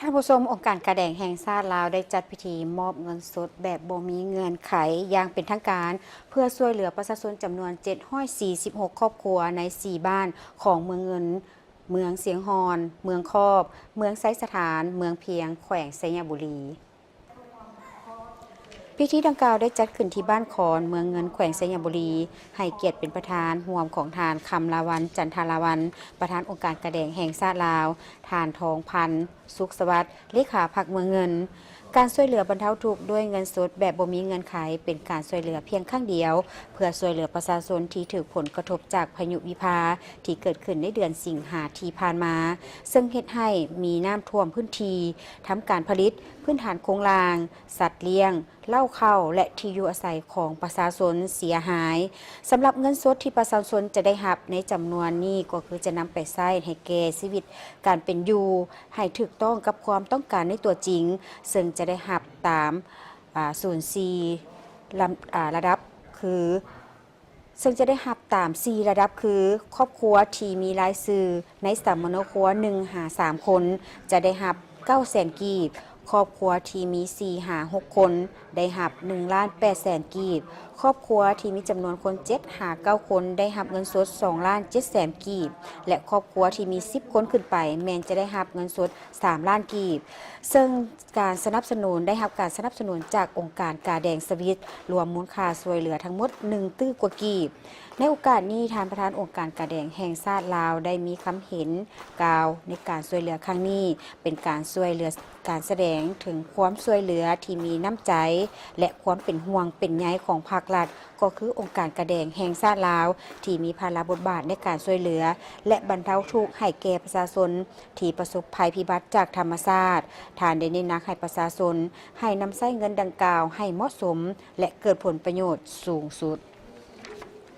ທ່ານຜູ້ຊົມ, ອົງການກາແດງແຫ່ງຊາດລາວໄດ້ຈັດພິທີມອບເງິນສົດແບບບໍ່ມີເງື່ອນໄຂຢ່າງເປັນທາງການ ເພື່ອຊ່ວຍເຫຼືອປະຊາຊົນຈຳນວນ ເຈັດຮ້ອຍສີ່ສິບຫົກ ຄອບຄົວໃນ ສີ່ ບ້ານຂອງເມືອງເງິນ, ເມືອງຊຽງຮ່ອນ, ເມືອງຄອບ, ເມືອງໄຊສະຖານ, ເມືອງພຽງ, ແຂວງໄຊຍະບູລີ. ພິທີດັ່ງກ່າວໄດ້ຈັດຂຶ້ນທີ່ບ້ານຄອນ, ເມືອງເງິນ, ແຂວງໄຊຍະບູລີ, ໃຫ້ກຽດເປັນປະທານຮ່ວມຂອງທ່ານ ຄຳລາວັນ ຈັນທາລາວັນ, ປະທານອົງການກາແດງແຫ່ງຊາດລາວ, ທ່ານ ທອງພັນ ສຸກສະຫວັດ ເລຂາພັກເມືອງເງິນ. ການຊ່ວຍເຫຼືອບັນເທົາທຸກດ້ວຍເງິນສົດແບບບໍ່ມີເງື່ອນໄຂ ເປັນການຊ່ວຍເຫຼືອພຽງຄັ້ງດຽວ ເພື່ອຊ່ວຍເຫຼືອປະຊາຊົນທີ່ຖືກຜົນກະທົບຈາກພາຍຸວິພາທີ່ເກີດຂຶ້ນໃນເດືອນສິງຫາທີ່ຜ່ານມາ, ເຊິ່ງເຮັດໃຫ້ມີນ້ຳຖ້ວມພື້ນທີ່ທຳການຜະລິດ, ພື້ນຖານໂຄງລ່າງ, ສັດລ້ຽງ, ເລົ້າເຂົ້າ ແລະ ທີ່ຢູ່ອາໄສຂອງປະຊາຊົນເສຍຫາຍ. ສຳລັບເງິນສົດທີ່ປະຊາຊົນຈະໄດ້ຮັບໃນຈຳນວນນີ້ ກໍຄືຈະນຳໄປໃຊ້ໃຫ້ແກ່ຊີວິດການເປັນຢູ່ ໃຫ້ຖືກຕ້ອງກັບຄວາມຕ້ອງການໃນຕົວຈິງ, ເຊິ່ງຈະໄດ້ຮັບຕາມ ອາ ສູນສີ່ ລຳ ອາ ລະດັບ ຄື ເຊິ່ງຈະໄດ້ຮັບຕາມ ສີ່ ລະດັບ ຄື ຄອບຄົວທີ່ມີລາຍຊື່ໃນສຳມະໂນຄົວ ໜຶ່ງຫາສາມຄົນ ຈະໄດ້ຮັບ ເກົ້າແສນກີບ, ຄອບຄົວທີ່ມີ ສີ່ຫາຫົກຄົນ ໄດ້ຮັບ ໜຶ່ງລ້ານແປດແສນກີບ, ຄອບຄົວທີ່ມີຈຳນວນຄົນ ເຈັດຫາເກົ້າຄົນ ໄດ້ຮັບເງິນສົດ ສອງລ້ານເຈັດແສນກີບ ແລະ ຄອບຄົວທີ່ມີ ສິບຄົນຂຶ້ນໄປ ແມ່ນຈະໄດ້ຮັບເງິນສົດ ສາມລ້ານກີບ, ເຊິ່ງການສະໜັບສະໜູນ ໄດ້ຮັບການສະໜັບສະໜູນຈາກອົງການກາແດງສະວິດ ລວມມູນຄ່າຊ່ວຍເຫຼືອທັງໝົດ ໜຶ່ງຕື້ກວ່າກີບ. ໃນໂອກາດນີ້, ທ່ານປະທານອົງການກາແດງແຫ່ງຊາດລາວ ໄດ້ມີຄຳເຫັນກ່າວໃນການຊ່ວຍເຫຼືອຄັ້ງນີ້ ເປັນການຊ່ວຍເຫຼືອ ການສະແດງເຖິງຄວາມຊ່ວຍເຫຼືອທີ່ມີນ້ຳໃຈ ແລະ ຄວາມເປັນຫ່ວງເປັນໃຍຂອງພາກລັດ, ກໍຄືອົງການກາແດງແຫ່ງຊາດລາວ ທີ່ມີພາລະບົດບາດໃນການຊ່ວຍເຫຼືອ ແລະ ບັນເທົາທຸກໃຫ້ແກ່ປະຊາຊົນທີ່ປະສົບໄພພິບັດຈາກທຳມະຊາດ. ທ່ານໄດ້ເນັ້ນໜັກໃຫ້ປະຊາຊົນໃຫ້ນຳໃຊ້ເງິນດັ່ງກ່າວໃຫ້ເໝາະສົມ ແລະ ເກີດຜົນປະໂຫຍດສູງສຸດ.